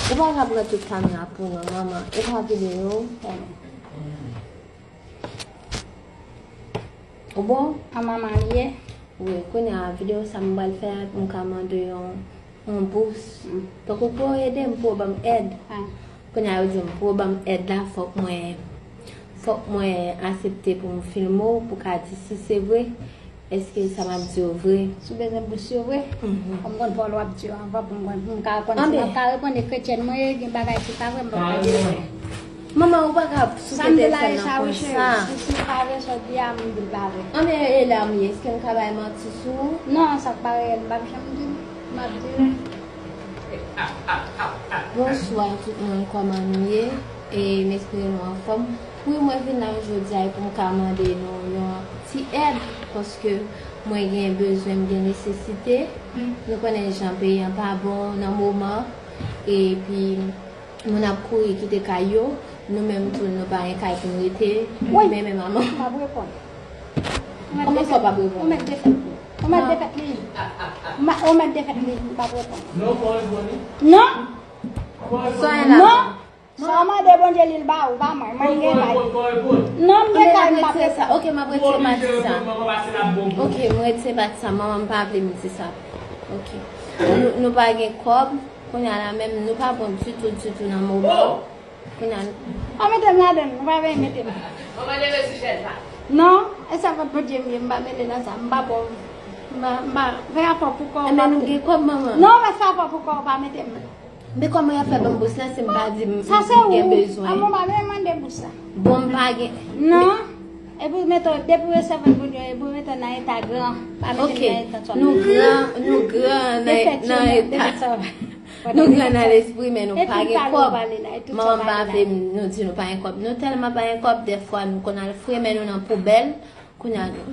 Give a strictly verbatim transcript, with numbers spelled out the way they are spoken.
Ou pa ka pran tout kamera pou nou, manman. E pa videyo. Ou bon? An manman li ye. Wi, kounye a videyo sa m pral fè a, m ka mande yon, yon bous. Tankou pou yo ede m, pou yo ban m èd. Kounye a yo di m pou yo ban m èd la, fòk mwen, fòk mwen aksepte pou m filme w, pou ka di si se vre, èske sa m ap di yo vre. Si w bezwen bous yo vre, fò m konn pa w lè w ap di yo anvan pou m konn, pou m ka konn si m ap ka reponn e kretyèn mwen ye, gen bagay ki pa vre, m p ap ka di yo vre. Manman, ou pa ka souke telefòn nan konsa. Si, si pa vre, sa w di a, m di l pa vre. Anben, e la m ye, èske m ka bay manti sou ou? Non, sa k pa reyèl, m p ap janm di, m ap di vre. Bonswa tout moun, kòman nou ye? E m espere nou anfòm. Wi, mwen vin la jodi a e pou m ka mande nou yon ti èd, paske mwen gen bezwen, m gen nesesite. Nou konnen jan peyi an pa bon nan moman, epi moun ap kouri kite kay yo, nou menm tou nou pa gen kay pou n rete, men men manman. M ap reponn. Kòman sa w p ap reponn? Ou mèt defèt li. Ou mèt defèt li. Ma- Ou mèt defèt li, m p ap reponn. Non, pa reponn li. Non. Sa w la? Non. Sa w mande Bondye li l ba ou, pa mwen. Mwen gen kay. Non, m gen kay, m p ap reponn. Ok, m ap retire pati sa. Ok, m retire pati sa. Manman m pa vle m di sa. Ok. Nou, nou pa gen kòb. Kounye a la menm, nou pa bon ditou, ditou nan moman. Kounye a. Pa mete m ladann, nou pa vle mete m. Manman leve sou chèz la. Non, e sèvant Bondye m ye, m pa mele nan sa, m pa bon. M pa, m pa, fè afè w pou kò w. Enben nou gen kòb, manman. Non, pa fè afè w pou kò w, pa mete m. Men kòman y ap fè ban m bous la si m pa di m gen bezwen? Sa se ou. An, mwen pa vle mande bous la. Bon, m pa gen. Non. Epi mete w, depi w se sèvant Bondye, epi w mete w nan eta gran. Pa mete m nan eta sòt. Ok. Nou gran, nou gran nan, nan eta. Nou gran nan lespri, men nou pa gen kòb. Manman m pa vle nou di nou pa gen kòb. Nou tèlman pa gen kòb, dèfwa nou konn al fouye men nou nan poubèl. Kounye a nou.